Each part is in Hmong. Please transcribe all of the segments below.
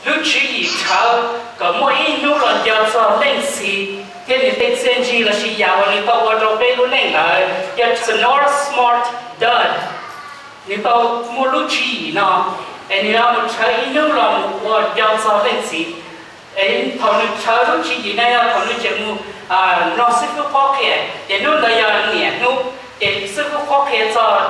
Lub tswv yim rhawv kom muaj ib hnub los nco txog Leej Txiv thiab nws tej txiaj ntsig lossis yam uas nws tau ua rau peb lub neej ntawd yog Sonora Smart Dodd. Nws tau muaj lub tswv yim no, es nws yuav mus rhawv ib hnub los mus ua nco txog Leej Txiv. Es thaum nws rhawv lub tswv yim no yog thaum nws tseem mus mloog xib fwb qhuab qhia, ces hnub ntawd yog niam hnub, ces xib fwb qhuab qhia txog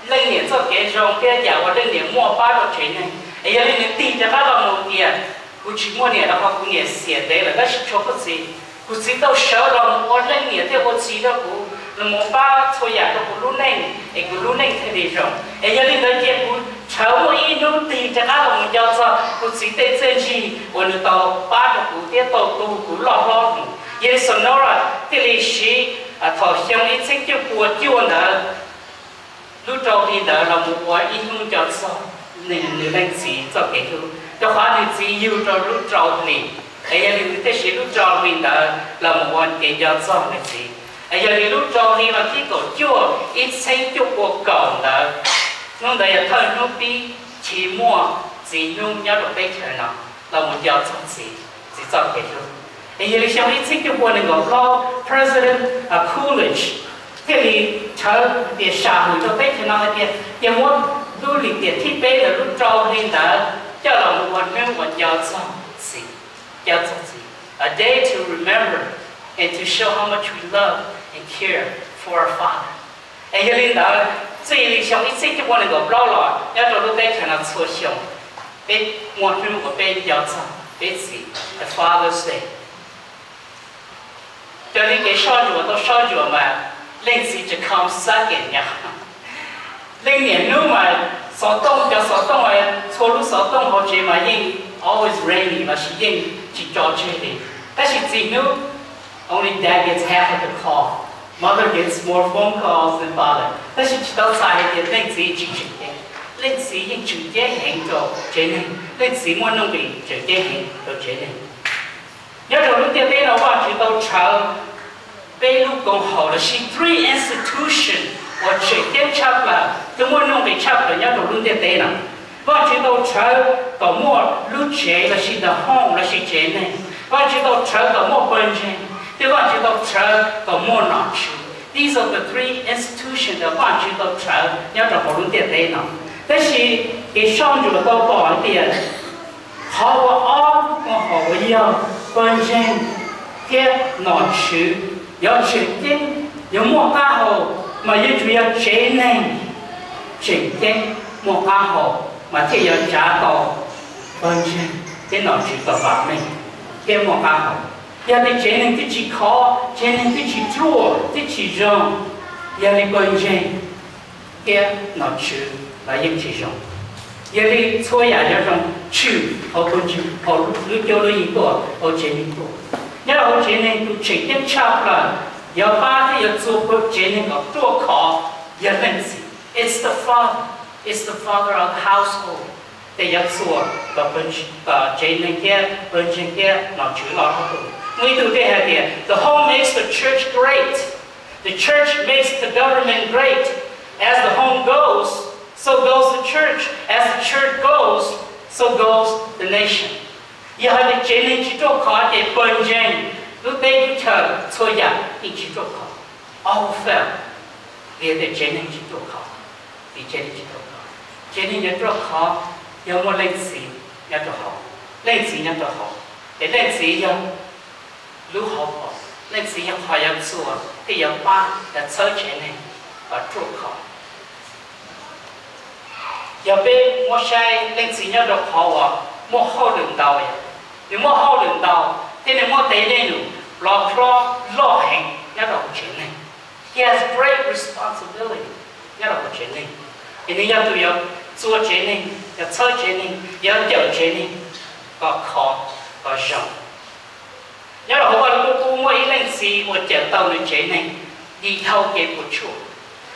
leej niam txoj kev zoo thiab yam uas leej niam muaj pab rau tsev neeg. Es yog li nws tig rov qab los mus tias, kuv tsis muaj niam rau qhov kuv niam xiam ntev lawm, tab sis tshua kuv txiv, kuv txiv tau sawv los mus ua leej niam thiab ua txiv rau kuv, los mus pab txhua yam rau kuv lub neej es kuv lub neej thiaj li zoo. Es yog li ntawd ces kuv rhawv muaj ib hnub tig rov qab los mus nco txog kuv txiv tej txiaj ntsig uas nws tau pab rau kuv thiab tau tu kuv loj hlob mus. Yog li Sonora thiaj li siv thaum xyoo ib txhiab cuaj pua cuaj ntawd lub rau hli ntawd los mus ua ib hnub nco txog nws leej txiv txoj kev hlub, rau qhov nws txiv yug rau lub rau hli. Es yog li nws thiaj siv lub rau hli ntawd los mus ua kev nco txog nws txiv. Es yog li lub rau hli vas thib kaum cuaj ib txhiab cuaj pua kaum ntawd, hnub ntawd yog thawj hnub pib chiv muaj txiv hnub nyob rau teb chaws no los mus nco txog txiv, txiv txoj kev hlub. Es yog li xyoo ib txhiab cuaj pua nees nkaum plaub President Coolidge thiaj li rhawv tias sam hwm rau teb chaws no hais tias cia muab lub lim tiam thib peb ntawm lub rau hli ntawd coj los mus ua hnub uas nco txog txiv, nco txog txiv, a day to remember and to show how much we love and care for our father. Es yog li ntawd, txij li xyoo ib txhiab cuaj pua nees nkaum plaub los nyob rau lub teb chaws no txhua xyoo peb muaj hnub uas peb nco txog peb txiv, the Father's Day. Raws li kev soj ntsuam tau soj ntsuam mas leej txiv tsis come second no. Leej niam hnub mas xov tooj, cov xov tooj, txhua lub xov tooj hauv tsev mas yeej always ringing lossis yeej tsis tso tseg li. Tab sis txiv hnub, only dad gets half of the call, mother gets more phone calls than father. Tab sis tsis tau txhais hais tias leej txiv tsis tseem ceeb. Leej txiv yeej tseem ceeb heev rau tsev neeg, leej txiv muaj nuj nqis tseem ceeb heev rau tsev neeg. Nyob rau lub ntiaj teb no Vajtswv tau rhawv peb lub koom haum lossis three institution uas tseem ceeb tshaj plaws thiab muaj nuj nqis tshaj plaws nyob rau lub ntiaj teb no. Vajtswv tau rhawv kom muaj lub tsev lossis the home lossis tsev neeg, Vajtswv tau rhawv kom muaj pawg ntseeg, thiab Vajtswv tau rhawv kom muaj nom tswv. These are the three institutions that Vajtswv tau rhawv nyob rau hauv lub ntiaj teb no. Tab sis kev soj ntsuam tau pom hais tias qhov uas ob koom haum uas yog pawg ntseeg thiab nom tswv yuav tseem ceeb, yuav muaj qab hau, mas yuav tsum yog tsev neeg tseem ceeb, muaj qab hau, mas thiaj yuav tsav tau pawg ntseeg thiab nom tswv kom vam meej thiab muaj qab hau. Yog tias tsev neeg twb tsis khov, tsev neeg twb tsis ruaj, twb tsis zoo, yog li pawg ntseeg thiab nom tswv los yeej tsis zoo. Yog li txhua yam yuav zoo tshwm hauv pawg ntseeg, hauv lub cuab lub yig tuaj, hauv tsev neeg tuaj. Nyob rau hauv tsev neeg tus tseem ceeb tshaj plaws yuav pab thiab yuav txua tsev neeg kom ruaj khov yog leej txiv. It's the father, it's the father of the household. Ces yuav txua kom, kom tsev neeg thiab pawg ntseeg thiab nom tswv loj hlob tus. Muaj ib tug thiaj hais tias, the home makes the church great, the church makes the government great. As the home goes, so goes the church. As the church goes, so goes the nation. Yog hais tias tsev neeg tsis ruaj khov ces pawg ntseeg, lub teb lub chaw, txhua yam yeej tsis ruaj khov. All fail. Vim tias tsev neeg tsis ruaj khov, vim tsev neeg tsis ruaj khov. Tsev neeg yuav ruaj khov yog muaj leej txiv nyob rau hauv, leej txiv nyob rau hauv, ces leej txiv yog lub hauv paus, leej txiv yog qhov yuav txua thiab yuav pab yuav txhawb tsev neeg kom ruaj khov. Yog peb muab saib leej txiv nyob rau qhov uas muaj hauj lwm ntau, nws muaj hauj lwm ntau thiab nws muaj tes dej num plov hlob loj heev nyob rau hauv tsev neeg. He has great responsibility nyob rau hauv tsev neeg. Ces nws yog tus yuav txua tsev neeg, yuav txhawb tsev neeg, yuav cawm tsev neeg kom khov, kom zoo. Nyob rau hauv Vaj Lug Kub muaj ib leej txiv uas cawm tau nws tsev neeg dim dhau kev puas tsuaj.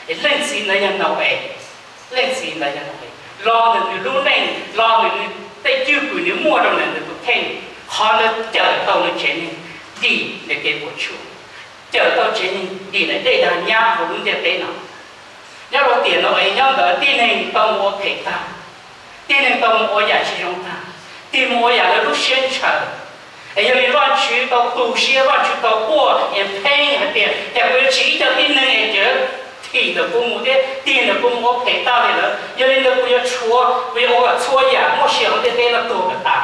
Es leej txiv ntawd yog Nau-es. Leej txiv ntawd yog Nau-es, los ntawm nws lub neej, los ntawm nws tej cwj pwm nws muaj rau ntawm nws tus kheej, qhov ntawd cawm tau nws tsev neeg dim nws kev puas tsuaj, cawm tau tsev neeg dim daim dej dag nyab hauv lub ntiaj teb no. Nyob rau tiam Nau-es nyob ntawd tib neeg tau mus ua phem tag, tib neeg tau mus ua yam tsis zoo tag, tig mus ua yam lawv lub siab ntshaw. Es yog li Vajtswv tau tu siab, Vajtswv tau quaj in pain hais tias, cas kuv yuav tsim ib co tib neeg es cawv thim ntawm kuv mus thiab tig ntawm kuv mus ua phem tag li lawm. Yog li ntawd kuv yuav tshuav, kuv yuav ua kom txhua yam muaj sia hauv ntiaj teb no tuag kom tas.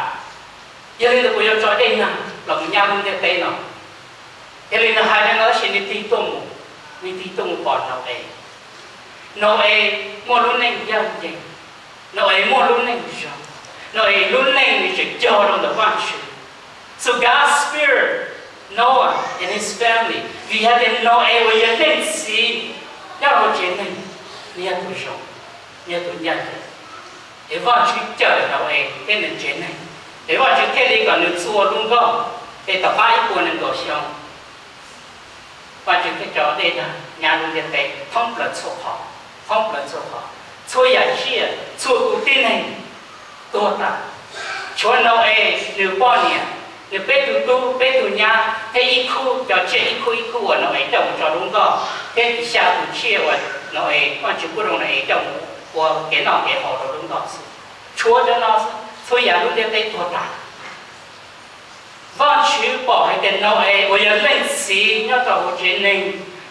Yog li ntawd kuv yuav tso dej nag los mus nyab lub ntiaj teb no. Yog li ntawd hais li no tab sis nws tig tuaj mus, nws tig tuaj mus pom Nau-es. Nau-es muaj lub neej ncaj ncees, Nau-es muaj lub neej zoo, Nau-es lub neej nws tseem cog rau ntawm Vajtswv. So God spared Noah and his family, vim hais tias Nau-es uas yog leej txiv nyob hauv tsev neeg, nws yog tus zoo, nws yog tus ncaj ncees. Es Vajtswv cawm Nau-es thiab nws tsev neeg, es Vajtswv thiaj li kom nws txua lub nkoj, es tom qab ib puas nees nkaum xyoo, Vajtswv thiaj tso dej nag nyab lub ntiaj teb thoob plaws txhua qhov, thoob plaws txhua qhov, txhua yam tsiaj, txhua tus tib neeg tuag tas. Tshuav Nau-es nws poj niam, nws peb tug tub peb tug nyab thiab ib khub cov tsiaj ib khub ib khub uas Nau-es coj mus tso lub nkoj, thiab xya tus tsiaj uas Nau-es, Vajtswv pub rau Nau-es coj mus ua kev noj kev haus rau lub nkoj xwb. Tshuav cov no xwb, txhua yam lub ntiaj teb tuag tas. Vajtswv pom hais tias Nau-es uas yog leej txiv nyob rau hauv tsev neeg,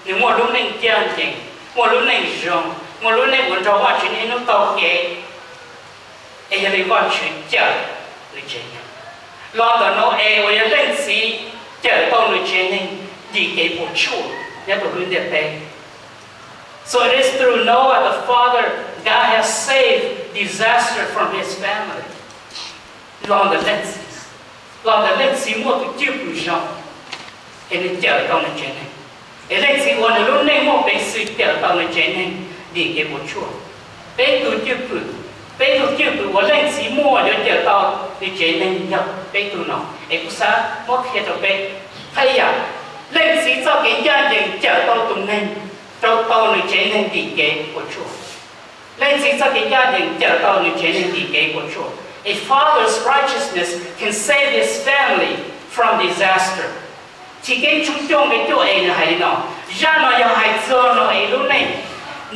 nws muaj lub neej ncaj ncees, muaj lub neej zoo, muaj lub neej uas nrog Vajtswv niaj hnub taug kev. Es yog li Vajtswv cawm nws tsev neeg. Los ntawm Nau-es uas yog leej txiv cawm tau nws tsev neeg dim kev puas tsuaj nyob rau lub ntiaj teb. So it is through Noah the father God has saved disaster from his family. Los ntawm leej txiv, los ntawm leej txiv muaj tus cwj pwm zoo, es nws cawm tau nws tsev neeg. Es leej txiv ua nws lub neej muaj peev xwm cawm tau nws tsev neeg dim kev puas tsuaj. Peb tug cwj pwm, peb tug cwj pwm uas leej txiv muaj yuav cawm tau nws tsev neeg yog peb tug no. Es kuv xav muab qhia rau peb, thaij yam, leej txiv txoj kev ncaj ncees cawm tau tus neeg, rau tau nws tsev neeg dim kev puas tsuaj. Leej txiv txoj kev ncaj ncees cawm tau nws tsev neeg dim kev puas tsuaj. A father's righteousness can save his family from disaster. Chiv keeb tshooj cuaj nqe cuaj es nws hais li no, zaj no yog hais txog Nau-es lub neej.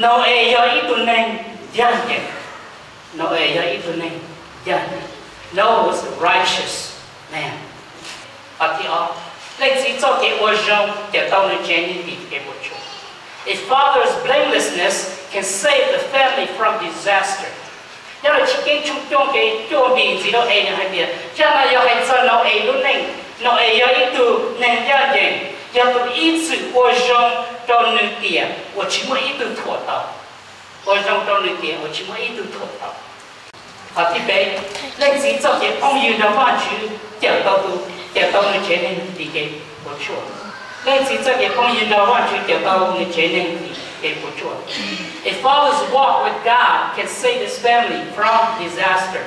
Nau-es yog ib tug neeg ncaj ncees. Nau-es yog ib tug neeg ncaj ncees. Noah was a righteous man. Qhov thib ob, leej txiv txoj kev ua zoo cawm tau nws tsev neeg dim kev puas tsuaj. A father's blamelessness can save the family from disaster. Nyob rau chiv keeb tshooj cuaj nqe cuaj nqe ntxiv rau es nws hais tias zaj no yog hais txog Nau-es lub neej. Nau-es yog ib tug neeg ncaj ncees, yog tus ib txwm ua zoo rau nws tiam uas tsis muaj ib tug thuam tau. Ua zoo rau nws tiam uas tsis muaj ib tug thuam tau. Qhov thib peb, leej txiv txoj kev phooj ywg nrog Vajtswv cawm tau tus, cawm tau nws tsev neeg dim kev puas tsuaj. Leej txiv txoj kev phooj ywg nrog Vajtswv cawm tau nws tsev neeg dim kev puas tsuaj. A father's walk with God can save his family from disaster.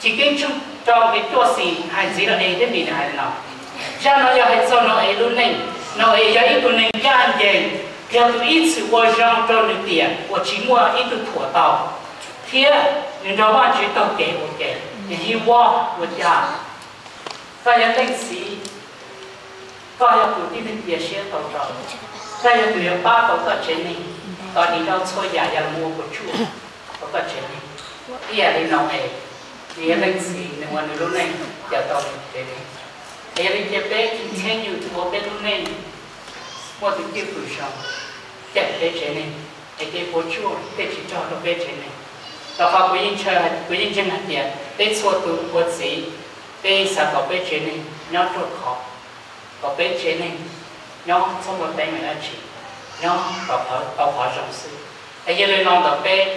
Chiv keeb tshooj rau nqe cuaj xis hais ntxiv rau es thiab nws hais li no, zaj no yog hais txog Nau-es lub neej. Nau-es yog ib tug neeg ncaj ncees, yog tus ib txwm ua zoo rau nws tiam uas tsis muaj ib tug thuam tau, thiab nws nrog Vajtswv taug kev ua ke. And he walked with God. Koj yog leej txiv, koj yog tus tib neeg cia siab tau rau, koj yog tus yuav pab tau koj tsev neeg kom dim tau txhua yam yog los ua puas tsuaj rau koj tsev neeg. Ib yam li Nau-es, nws yog leej txiv, nws ua nws lub neej cawm tau nws tsev neeg. Es yog li cia peb continue ua peb lub neej muaj tus cwj pwm zoo, cawm peb tsev neeg, es kev puas tsuaj thiaj tsis raug rau peb tsev neeg. Rau qhov kuv yeej ntseeg, kuv yeej ntseeg hais tias peb txhua tus ua txiv, peb xav kom peb tsev neeg nyob ruaj khov, kom peb tsev neeg nyob txhob muaj teeb meem dab tsi, nyob kom tau qhov zoo xwb. Es yog li no ntawd peb,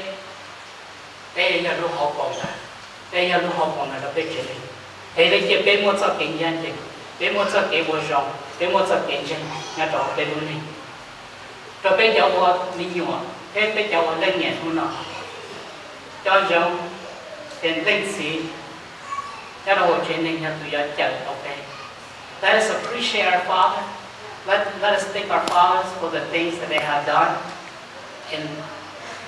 peb yog lub hauv paus ntawd, peb yog lub hauv paus ntawd rau peb tsev neeg. Es yog li cia peb muaj txoj kev ncaj ncees, peb muaj txoj kev ua zoo, peb muaj txoj kev ntseeg nyob rau peb lub neej. Rau peb cov ua me nyuam thiab peb cov ua leej niam hnub no, nco ntsoov tias leej txiv nyob rau hauv tsev neeg yog tus yuav cawm tau peb. Let us appreciate our father. Let, let us thank our fathers for the things that they have done. And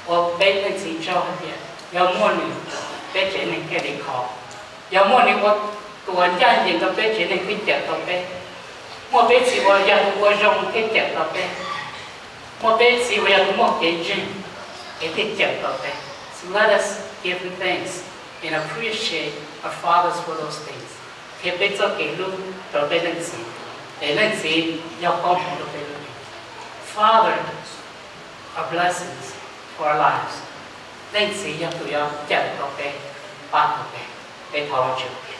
ua peb leej txiv tsaug hais tias yog muaj nws, peb tsev neeg thiaj li khov. Yog muaj nws ua tus uas ncaj ncees rau peb tsev neeg thiaj cawm tau peb. Muaj peb txiv uas yog tus ua zoo thiaj cawm tau peb. Muaj peb txiv uas yog tus muaj kev ntseeg es thiaj cawm tau peb. So let us give him thanks and appreciate our fathers. Our fathers for those things, qhia peb txoj kev hlub rau peb leej txiv, es leej txiv yog koob hmoov rau peb lub neej. Father are blessings for our lives, leej txiv yog tus yuav cawm tau peb, pab tau peb. Peb thov Vajtswv.